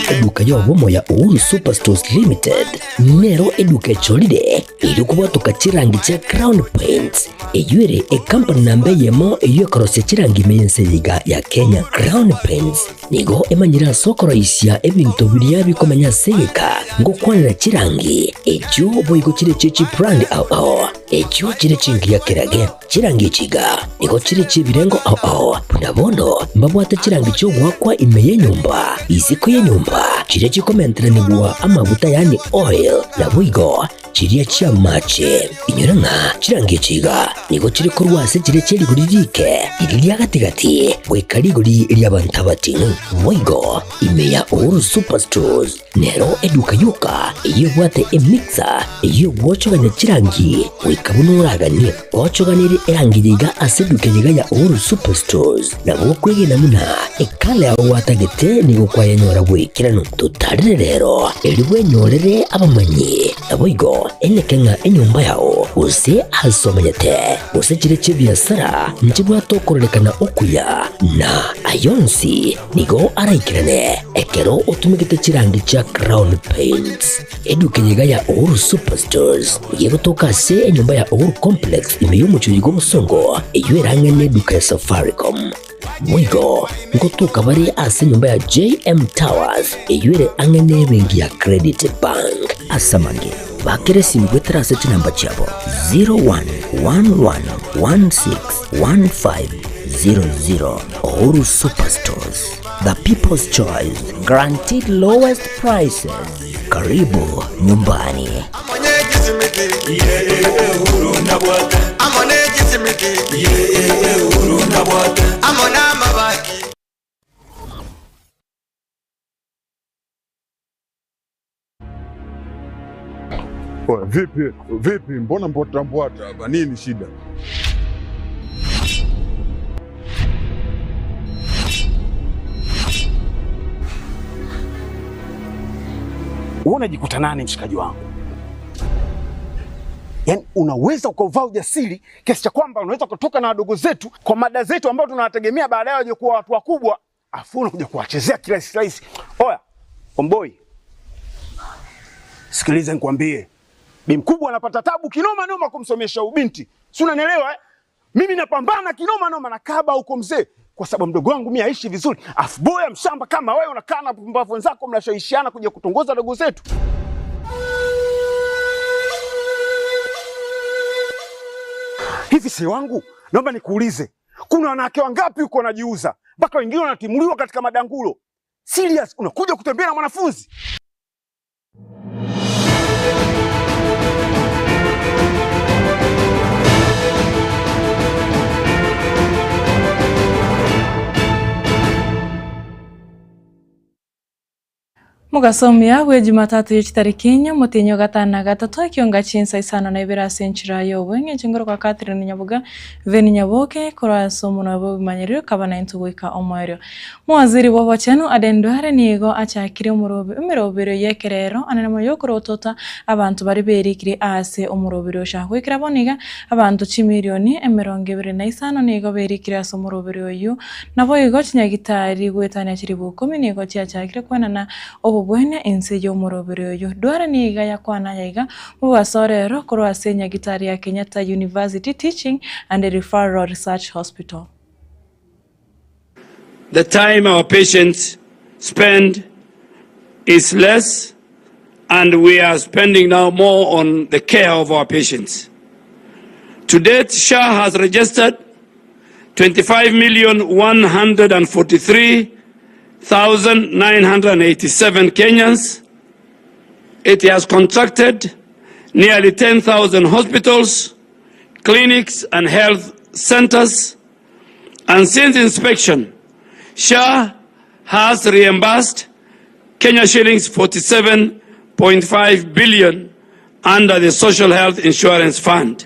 Eduka y'obomo ya Uhuru Superstores Limited nero eduka echorire erio kobwatoka chirangi chia Crown Paints, eyio ere ecompany namba eyemo eyio ekorosia chirangi ime y'ense eye iga ya Kenya. Crown Paints nigo emanyire ase okoroisia ebinto biria bikomenya ase egeka ngokwanera chirangi echio boigo chire chie chibrand ao ao echio chire chingiya kerage. Chirangi echi iga nigo chire chi'ebirengo ao ao, buna bono mbabwate chirangi chi'ogoakwa ime y'enyomba, isiko y'enyomba, chiria chikomenteranigwa amaguta yaani oil, naboigo chiria chi'amache. Inyora ng'a chirangi echi iga nigo chire korwa ase chiria chie rigori riike, riria ria gati-gati, goika rigori ri'abanto abating'u. Boigo ime ya Uhuru Superstores Nero eduka yoka eyio ebwate emixer eyio egwochogania chirangi goika buna oraganie. Gochoganerie erangi yaiga ase eduka eyeiga ya Uhuru Superstores nabo okwegena buna ekala yao gwatagete nigo kwayenyora goikeranu. Totarere rero erio bwenyorere abamanyi naboigo eneke ng'a enyomba yao gose ase omanyete gose chire chi'ebiasara nchibwate okororekana okuya na ayonsi Nigo araikerane ekero otumegete chirangi chia Crown Paints. Eduka eye iga ya Uhuru Superstores nigo egotoka ase enyomba ya Uhuru Complex ime y'omochie oyo bw'obosongo eyio erang'ane eduka ya Safaricom. Boigo ngotoka bare ase enyomba ya JM Towers eyio ere ang'e n'ebenki ya Credit Bank. Ase amange, bakera esimi goetera ase chinamba chiabo 0111161500. Uhuru Superstores, the people's choice, guaranteed lowest prices. Karibu nyumbani. Oya, vipi vipi, mbona mbwata mbwata hapa, nini shida? Wewe unajikuta nani mshikaji wangu? Yaani unaweza ukauvaa ujasiri kiasi cha kwamba unaweza kutoka na wadogo zetu kwa mada zetu ambao tunawategemea baadaye waje kuwa watu wakubwa, afu unakuja kuwachezea kirahisi rahisi. Oya, omboi, sikiliza nikwambie, bi mkubwa anapata tabu kinoma noma kumsomesha ubinti, si unanielewa eh? Mimi napambana kinoma noma na kaba huko mzee, kwa sababu mdogo wangu mimi aishi vizuri, afu boya mshamba kama wewe unakaa na pumbavu wenzako mnashawishiana kuja kutongoza dogo zetu. Hivi si wangu, naomba nikuulize, kuna wanawake wangapi huko wanajiuza mpaka wengine wanatimuliwa katika madangulo? Serious, unakuja kutembea na mwanafunzi? Mogasomia bwe Jumatatu ye chitariki inye, omotienyi o gatano na gatato, ekionga chinsa isano na ibere ase enchera y'obweng'encho ngorokwa Catherine Nyaboga, Veni Nyaboke, korwa ase omonwa bw'obimanyererio kaba naintwe goika omoerio. Mowaziri bw'obochenu Aden Duale nigo achakire omorobe emeroberio y'ekerero anene mono y'okorotota abanto baria berikire aase omoroberio ocha. Goikera bono iga, abanto chimilioni emerongo ebere na isano nigo berikire ase omoroberio oyio. Naboigo chinyagitari goetania chilifu ikomi nigo chiachakire kwenana obobwenia inse y'omoroberio oyio. Duale nigo yakwana aya iga mobaso rero korwa ase enyagitari ya Kenyatta University Teaching and Referral Research Hospital. The time our patients spend is less and we are spending now more on the care of our patients. To date, SHA has registered 25,143,987 Kenyans. It has contracted nearly 10,000 hospitals, clinics and health centers. And since inspection, SHA has reimbursed Kenya shillings 47.5 billion under the Social Health Insurance Fund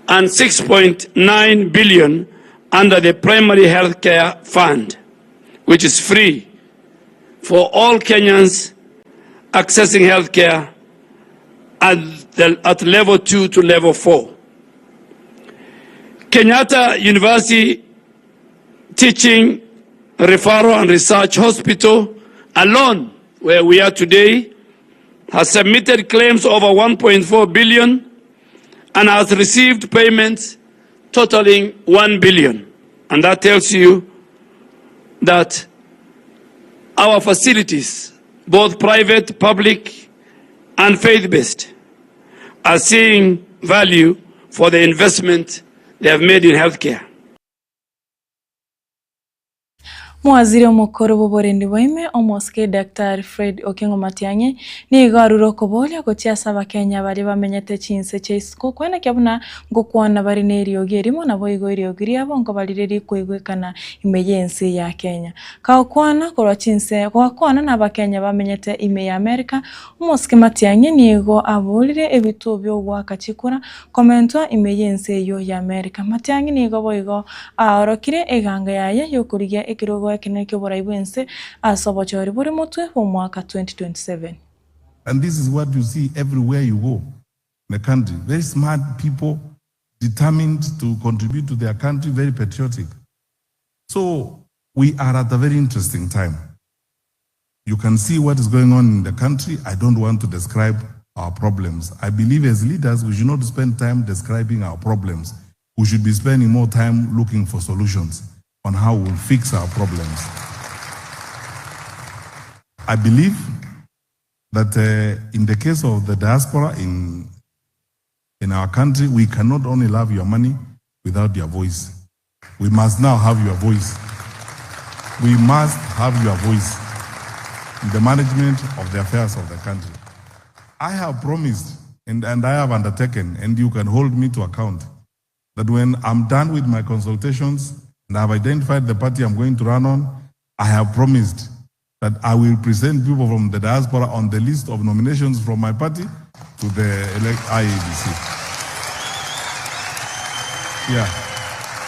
and 6.9 billion under the Primary Health Care Fund, which is free for all Kenyans accessing health care at, the, at level 2 to level 4. Kenyatta University Teaching Referral and Research Hospital alone, where we are today, has submitted claims over 1.4 billion and has received payments totaling 1 billion. And that tells you that our facilities, both private, public, and faith-based, are seeing value for the investment they have made in healthcare. Mowaziri omokoro bw'oborendi bwa ime, Omosike Daktari Fred Okengo Matiang'i, nigo arure okoboria gochia ase Abakenya baria bamenyete chinse chia isiko kwenekia buna ngokwana bare neriogi erimo naboigo eriogi riabo nkoba rire rikoigwekana ime y'ense ya Kenya. Kagokwana korwa chinse gokwana n'Abakenya bamenyete ime ya Amerika, Omosike Matiang'i nigo aborire ebituo bi'ogoaka chikura Komentwa ime y'ense eyio y'Amerika. Matiang'i nigo boigo aorokire eganga yaye y'okorigia ekerogo ekenene ki'oborai bw'ense ase obochori bore motwe bw'omwaka 2027. And this is what you see everywhere you go in the country, very smart people determined to contribute to their country, very patriotic. So we are at a very interesting time. You can see what is going on in the country. I don't want to describe our problems. I believe as leaders, we should not spend time describing our problems. We should be spending more time looking for solutions on how we'll fix our problems. I believe that in the case of the diaspora in our country, we cannot only love your money without your voice. We must now have your voice. We must have your voice in the management of the affairs of the country. I have promised and I have undertaken, and you can hold me to account, that when I'm done with my consultations and I've identified the party I'm going to run on, I have promised that I will present people from the diaspora on the list of nominations from my party to the IEBC. Yeah.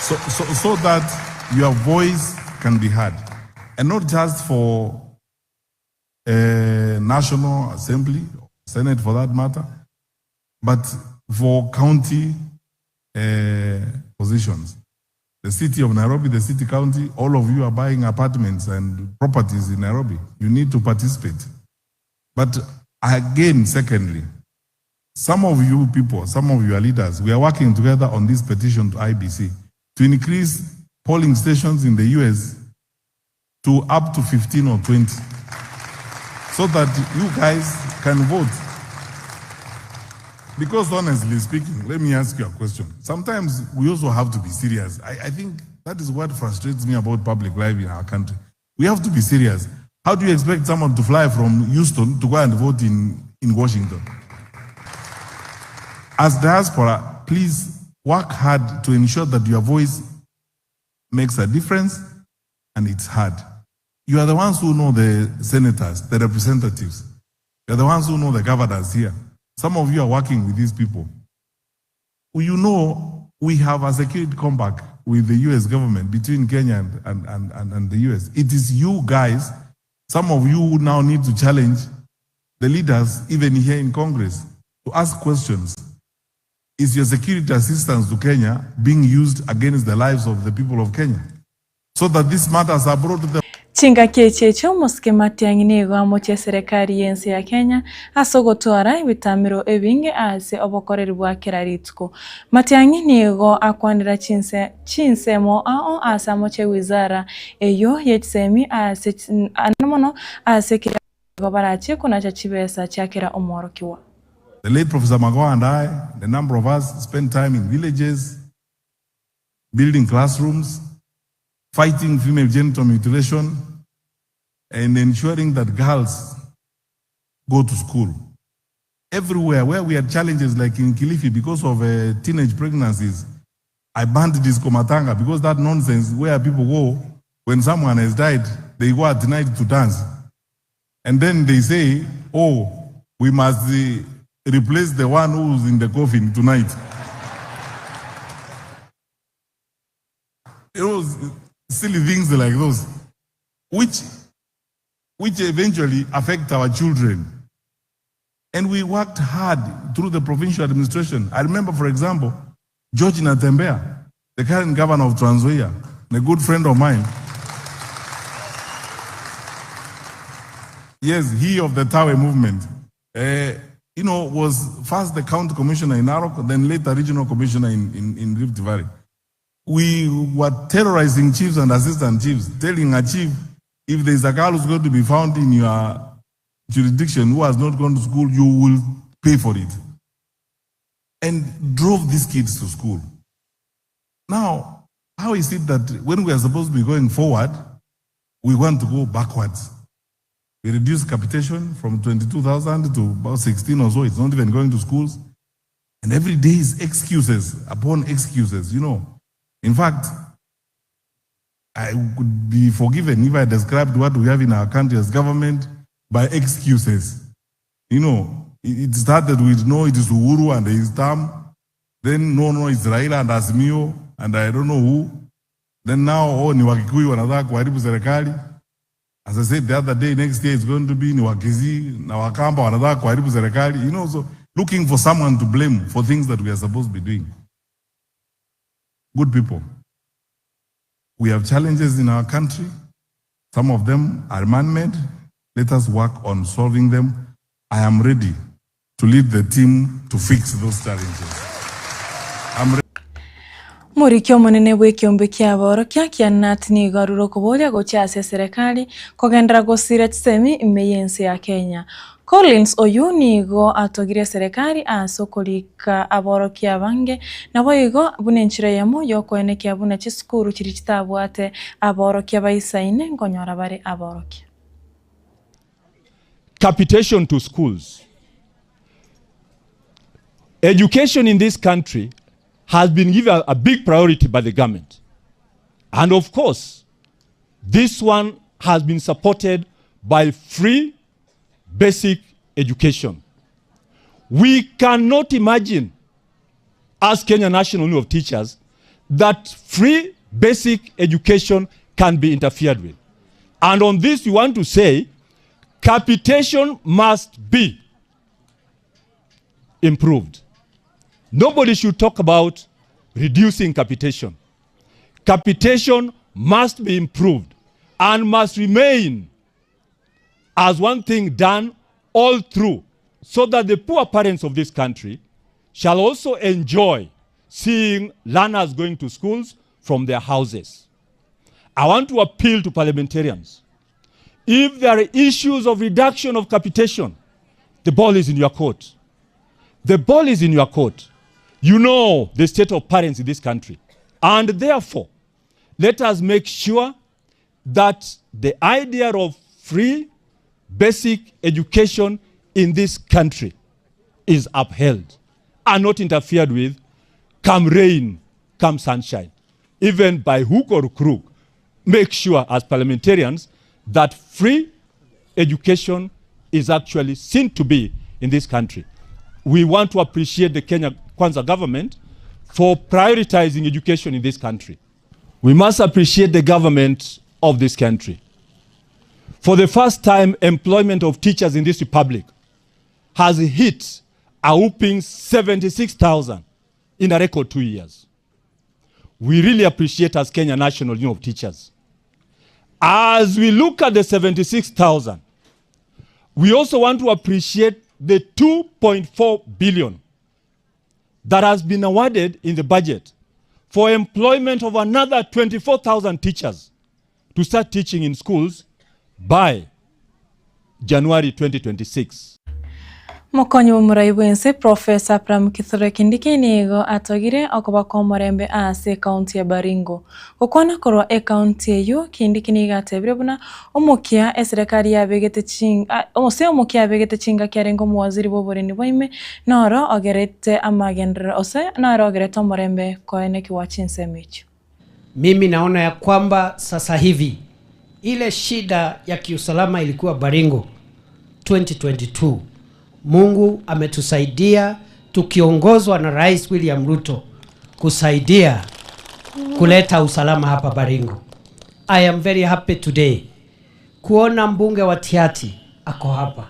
So that your voice can be heard. And not just for a National Assembly, Senate for that matter, but for county positions. The city of Nairobi, the city county, all of you are buying apartments and properties in Nairobi. You need to participate. But again, secondly, some of you people, some of your leaders, we are working together on this petition to IEBC to increase polling stations in the US to up to 15 or 20 so that you guys can vote. Because honestly speaking, let me ask you a question. Sometimes we also have to be serious. I think that is what frustrates me about public life in our country. We have to be serious. How do you expect someone to fly from Houston to go and vote in Washington? As diaspora, please work hard to ensure that your voice makes a difference and it's heard. You are the ones who know the senators, the representatives. You are the ones who know the governors here. Some of you are working with these people. You know, we have a security compact with the US government between Kenya and the US. It is you guys, some of you who now need to challenge the leaders, even here in Congress, to ask questions. Is your security assistance to Kenya being used against the lives of the people of Kenya? So that these matters are brought to the Chingaki echi echio omosike Matiang'i nigo amochie eserekari y'ense ya Kenya ase ogotwara ebitamero ebinge ase obokoreri bwa kera rituko. Matiang'i nigo akwanera chinse chinsemo ao ase amochie wizara eyio ye chisemi ase mono ase kera nigo barachie konacha chibesa chia kera omworokigwa. The late Professor Magoha and I, the number of us, spent time in villages, building classrooms, fighting female genital mutilation, and ensuring that girls go to school. Everywhere where we had challenges like in Kilifi because of teenage pregnancies, I banned disco matanga because that nonsense where people go when someone has died, they go at night to dance. And then they say, oh, we must replace the one who's in the coffin tonight. It was silly things like those, which eventually affect our children. And we worked hard through the provincial administration. I remember, for example, George Natembeya, the current governor of Trans Nzoia, a good friend of mine. Yes, he of the Tawe movement. Uh, you know, was first the county commissioner in Narok, then later regional commissioner in, in, in Rift Valley. We were terrorizing chiefs and assistant chiefs, telling a chief, if there is a girl who's going to be found in your jurisdiction who has not gone to school, you will pay for it. And drove these kids to school. Now, how is it that when we are supposed to be going forward, we want to go backwards? We reduce capitation from 22,000 to about 16 or so. It's not even going to schools. And every day is excuses upon excuses, you know. In fact, I could be forgiven if I described what we have in our country as government by excuses. You know, it started with no, it is Uhuru and his term. Then no, no, it's Raila and Azimio and I don't know who. Then now, oh, ni Wakikuyu wanataka kuharibu serikali. As I said the other day, next year it's going to be ni Wakisii na Wakamba wanataka kuharibu serikali. You know, so looking for someone to blame for things that we are supposed to be doing. Good people. We have challenges in our country. Some of them are man-made. Let us work on solving them. I am ready to lead the team to fix those challenges. I'm ready. Omoriki omonene bw'ekeombe ki'aborokia kia KNUT nigo arure okoboria gochia ase eserekari kogenderera gosira chisemi ime y'ense ya Kenya. Collins oyio nigo atogire eserekari ase okorika aborokia abange naboigo buna enchera eyemo y'okoenekia buna chisukuru chiria chitabwate aborokia baisaine nkonyora bare aborokia. Capitation to schools. Education in this country has been given a, a big priority by the government. And of course, this one has been supported by free basic education. We cannot imagine, as Kenya National Union of Teachers, that free basic education can be interfered with. And on this, we want to say capitation must be improved. Nobody should talk about reducing capitation. Capitation must be improved and must remain as one thing done all through so that the poor parents of this country shall also enjoy seeing learners going to schools from their houses. I want to appeal to parliamentarians. If there are issues of reduction of capitation, the ball is in your court. The ball is in your court. You know the state of parents in this country. And therefore, let us make sure that the idea of free basic education in this country is upheld and not interfered with come rain, come sunshine. Even by hook or crook, make sure as parliamentarians that free education is actually seen to be in this country. We want to appreciate the Kenya Kwanza government for prioritizing education in this country. We must appreciate the government of this country. For the first time, employment of teachers in this republic has hit a whopping 76,000 in a record 2 years. We really appreciate as Kenya National Union of Teachers. As we look at the 76,000, we also want to appreciate the 2.4 billion that has been awarded in the budget for employment of another 24,000 teachers to start teaching in schools by January 2026. Mokonyi bw'omorai bw'ense Professor Abraham Kithure Kindiki nigo atogire okoba kw'omorembe ase ekaunti ya Baringo. Gokwana korwa ekaunti eyio, Kindiki nigo atebire buna omokia eserekari yabegete ching ase omokia abegete chingaki arenge omowaziri bw'oboremi bwa ime noro ogerete amagenderero ose noro ogerete omorembe koenekiwa chinsemo echio. Mimi naona ya kwamba sasa hivi ile shida ya kiusalama ilikuwa Baringo 2022. Mungu ametusaidia tukiongozwa na Rais William Ruto kusaidia kuleta usalama hapa Baringo. I am very happy today kuona mbunge wa Tiaty ako hapa,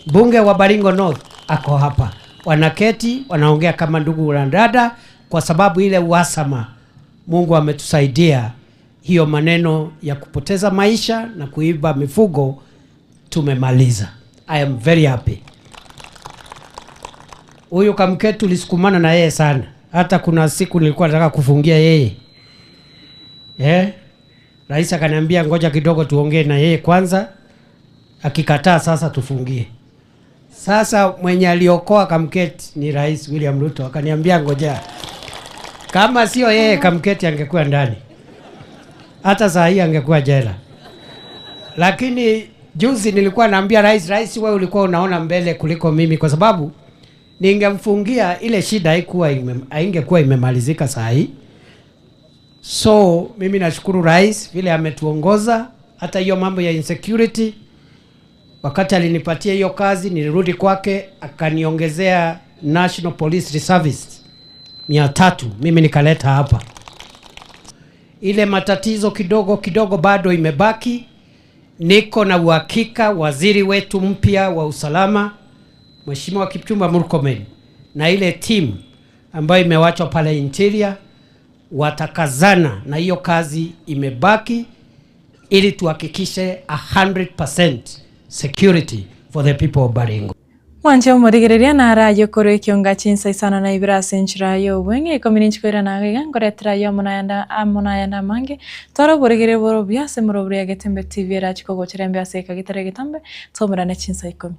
mbunge wa Baringo North ako hapa, wanaketi wanaongea kama ndugu na dada, kwa sababu ile uhasama Mungu ametusaidia hiyo maneno ya kupoteza maisha na kuiba mifugo. tumemaliza. I am very happy. Huyu Kamket tulisukumana na yeye sana, hata kuna siku nilikuwa nataka kufungia yeye eh? Rais akaniambia ngoja kidogo tuongee na yeye kwanza, akikataa sasa tufungie. Sasa mwenye aliokoa Kamket ni Rais William Ruto, akaniambia ngoja, kama sio yeye Kamketi angekuwa ndani, hata saa hii angekuwa jela. Lakini juzi nilikuwa naambia rais, rais, wewe ulikuwa unaona mbele kuliko mimi, kwa sababu ningemfungia ile shida haikuwa ime, haingekuwa imemalizika saa hii. So mimi nashukuru rais vile ametuongoza, hata hiyo mambo ya insecurity. Wakati alinipatia hiyo kazi, nilirudi kwake akaniongezea National Police Service 300, mimi nikaleta hapa. Ile matatizo kidogo kidogo bado imebaki. Niko na uhakika waziri wetu mpya wa usalama Mheshimiwa Kipchumba Murkomen na ile timu ambayo imewachwa pale Interior watakazana na hiyo kazi imebaki, ili tuhakikishe 100% security for the people of Baringo. Mwanche omorigereria naraye korwa ekionga chinsa isano na ibere ase enchera y'obweng'e ikomi ninchikoirana iga iga nkoretera ayio amo nayanda amo nayande amange twara oboregereria bore obuya ase emoroboro ya Getembe TV erachi kogochera embe ase egeka getari egetambe tomerane chinsa ikomi.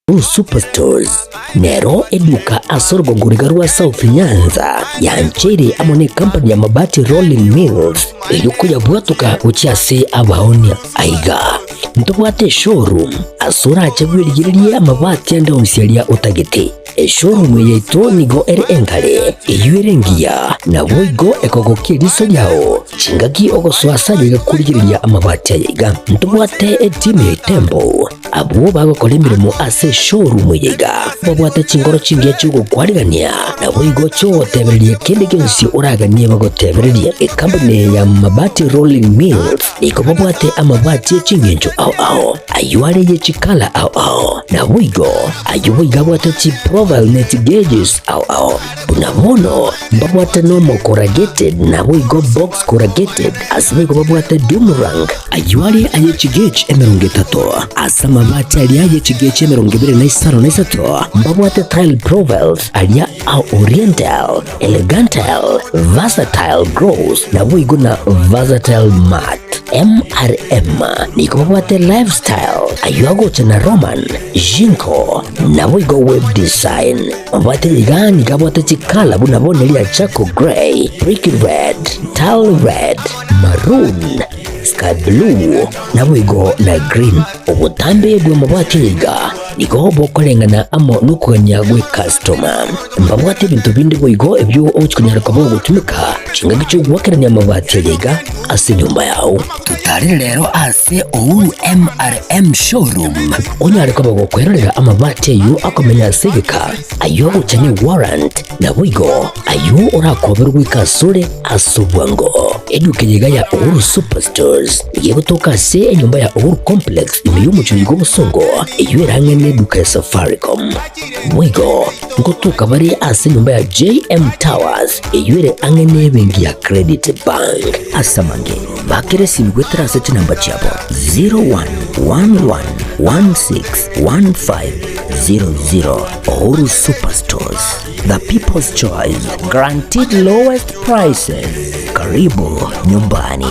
Blue Superstores nero eduka ase orogongo riga rwa South Nyanza yancheire amo ne company ya Mabati Rolling Mills eyio koyabwatoka gochia ase abaonia. Aiga ntobwate eshowroom ase orache bwerigererie amabati ande onsi aria otagete. Eshowroom eye yaito nigo ere enkare, eyio ere engiya, naboigo ekogokia eriso riao chingaki ogosoa ase aye iga korigereria amabati aya iga. Ntobwate etimu ya Itembo abwo bagokora emeremo ase eshowroom eye iga, babwate chinkoro chingiya chi'ogokwarigania, naboigo chi'ogotebereria kende gionsi oraganie bagotebererie. Ekampuni eye ya Mabati Rolling Mills nigo babwate amabati e chingencho ao ao, ayio are ye chikala ao ao, naboigo Ayio boigo abwate chiprofile ne chigeges ao ao. Buna bono mbabwate normal corrugated naboigo box corrugated ase boigo babwate doom rank ayio are aye chigauge 30 ase amabati aria aye chigauge 23 mbabwate tile profiles aria a oriental, elegantal, versatile gloss naboigo na versatile matte. MRM nigo babwate lifestyle ayio agocha na Roman, Jinko naboigo web design. Babwate iga nigo abwate chikala buna bono eria charcoal grey, brick red, tile red, maroon, sky blue naboigo na green. Obotambe bw'amabati iga nigo bokoreng'ana amo nokogania gw'ecustoma. Mbabwate ebinto binde boigo ebio ogochia konyara koba ogotumeka chingaki chi'ogoakerania amabati aria iga ase enyomba yao. Totarere rero ase Uhuru MRM Showroom onyare koba gokwerorera amabati ayio akomenya ase egeka, ayio agocha ne warrant, naboigo ayio orakoberwe goika asore ase obwango. Eduka eye iga ya Uhuru Superstores nigo egotoka ase enyomba ya Uhuru Complex ime y'omochie oiga obosongo, eyio ere ang'e neduka ya Safaricom. Boigo ngotoka bare ase enyomba ya JM Towers eyio ere ang'e nebenki ya Credit Bank. Ase amange, bakera esimi goetera ase chinamba chiabo 0111161500. Uhuru Superstores, the people's choice, guaranteed lowest prices. Karibu nyumbani.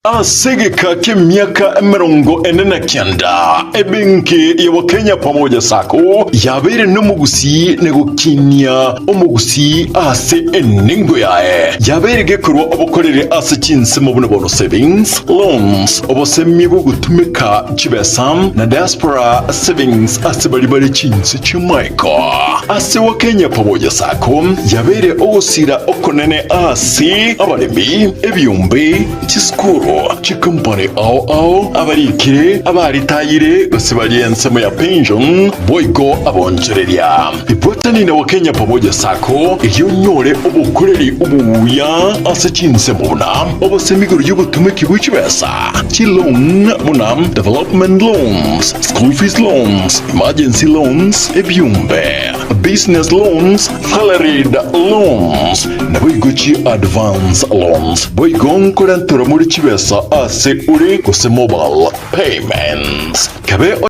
Ase egeka k'emiaka 49, ebenki ya Wakenya Pamoja Sacco yabeire nomogusii na gokinia omogusii ase enengo yaye. Yabeire gekorwa obokoreri ase chinsemo buna bono savings, loans, obosemi bw'ogotumeka chibesa na diaspora savings ase baria bare chinse chi'amaiko. Ase Wakenya Pamoja Sacco yabeire ogosira okonene ase abaremi, ebiombe, chisukuru. Chikompani ao ao, abarikire, abaritayire, gose baria ensemo ya pension, boigo abonchoreria. Ibwatani na Wakenya Pamoja Sacco erio onyore obokoreri obuya ase chinsemo buna obosemi igoro y'obotomeki bwe chibesa, chiloan buna development loans, school fees loans, emergency loans, ebiombe, business loans, salaried loans, naboigo chi advance loans. Boigo nkorenterwa more chibesa ase ore gose mobile payments. Kabe.